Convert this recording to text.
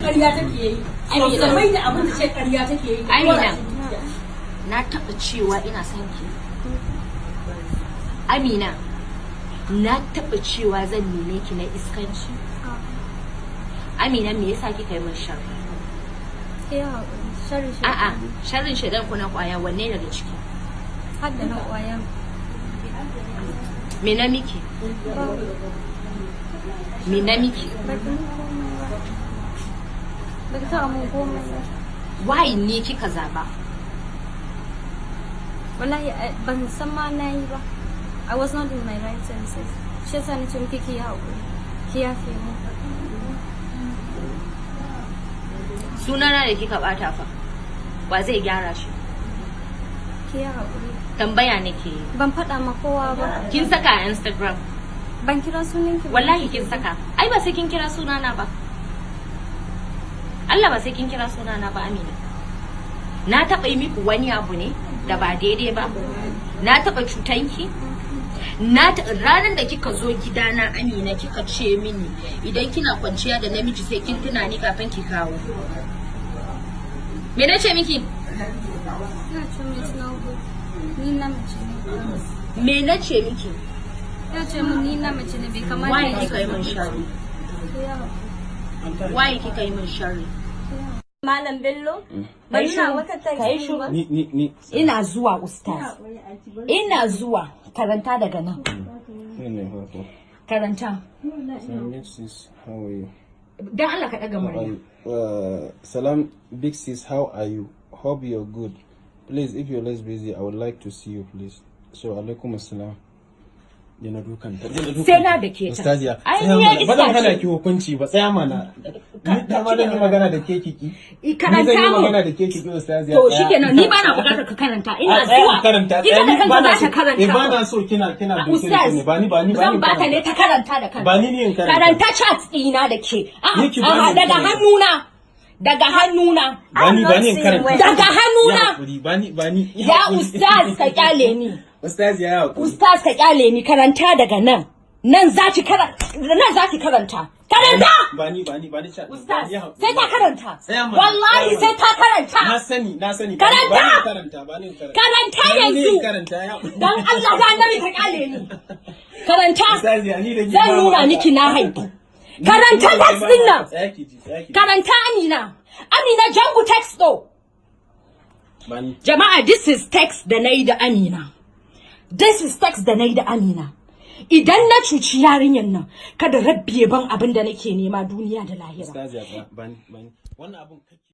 Ƙarya take yi. Amina. Ta mai da abin da ce ƙarya take yi. Amina. Na taɓa cewa ina son ki? Amina, na taɓa cewa zan neme ki na iskanci? Amina, me yasa kika yi min sharri? Ki haƙuri. Sharri shi. A'a, sharrin shaidan ku na kwaya, wanne daga ciki? Har da na ƙwayan. Me na miki? Me na miki? Baki mun komai ba. Baki taɓa mun komai ba. Why ni kika zaba? Wallahi ban san ma na yi ba. I was not in my right senses. Shi yasa nace miki ki yi haƙuri. Ki yafe mu. Sunana da kika bata fa, wa zai gyara shi? Ki yi haƙuri. Tambaya nake yi. Ban faɗa ma kowa ba. Kin saka a Instagram. Ban kira sunan ki ba. Wallahi kin saka. Ai ba sai kin kira sunana ba. Allah, ba sai kin kira sunana ba, Amina. Na taɓa yi miki wani abu ne da ba daidai ba? Na taɓa cutanki? Na ranar da kika zo gidana, Amina, kika ce mini idan kina kwanciya da namiji sai kin tuna ni kafin ki kawo. Me na ce miki? Ina ce min it's not good. Ni na mace ne. Me na ce miki? Ina ce mun ni na mace ne, bai kamata. Why kika yi min sharri? Ki yi haƙuri. Why kika yi min sharri? Malam Bello, ban nuna maka text ɗin ba. Ni Ina zuwa, ustaz. Ina zuwa. Karanta daga nan. Ni ne farko. Karanta. Salam, big sis, how are you? Dan Allah ka daga murya. Salam, big sis, how are you? Hope you're good. Please, if you're less busy, I would like to see you, please. So, alaikum assalam. Dena dukan ta. Dena dukan. Sai na dake ta. Ustaziya. Ai, tsaya ni ya mana. Ba zan iska hana ce. ki hukunci ba, tsaya mana. Ni dama zan yi magana da ke kiki. I Ni karanta zan yi mu. magana da ke kiki, ustaziya. To tsaya. shikenan, ni bana bukatar ka karanta. Ina A, tsaya zuwa. in karanta. Ita Tsaya, da ni kanta bana za ta so. Eh, karanta. bana so kina doke Ustaz, ni. Ba ni zan bata ne karanta. ta karanta da kanta. Ba ni ne in karanta. Karanta chat ɗina da ke. A'a, Ni ki bani a'a, in daga karanta. hannuna. Daga hannuna. Ba ni in karanta. Daga hannuna. Ya hakuri, ba ni. Ya ustaz, ka kyale ni. Ustaz, ya hakuri. Ustaz, ka kyale ni, karanta daga nan. Nan za ki karanta. Nan za ki karanta. Karanta! Ba ni chat. Ustaz, Ya hakuri. sai ta karanta. Tsaya mana, Wallahi tsaya sai mana. ta karanta. Na sani. Karanta! Ba ni karanta, ba ni karanta. Karanta Ba ni yanzu. in karanta, ya. Dan Allah da Annabi ka kyale ni. Karanta. Ustaz, ya ni da ke Zan ba nuna mu miki na haifu. Ni Karanta da ke text ba din mu nan. Tsaya ki ji, tsaya ki ji. Karanta, Amina. Amina, jangu text do. Ba ni. Jama'a, this is text da na yi da Amina. This is text da na yi da Amina. Idan na cuci yarinyar nan, kada Rabbi ya ban abin da nake nema duniya da lahira. Ustaz, ya tsaya. Ba ni, ba ni. Wannan abun kake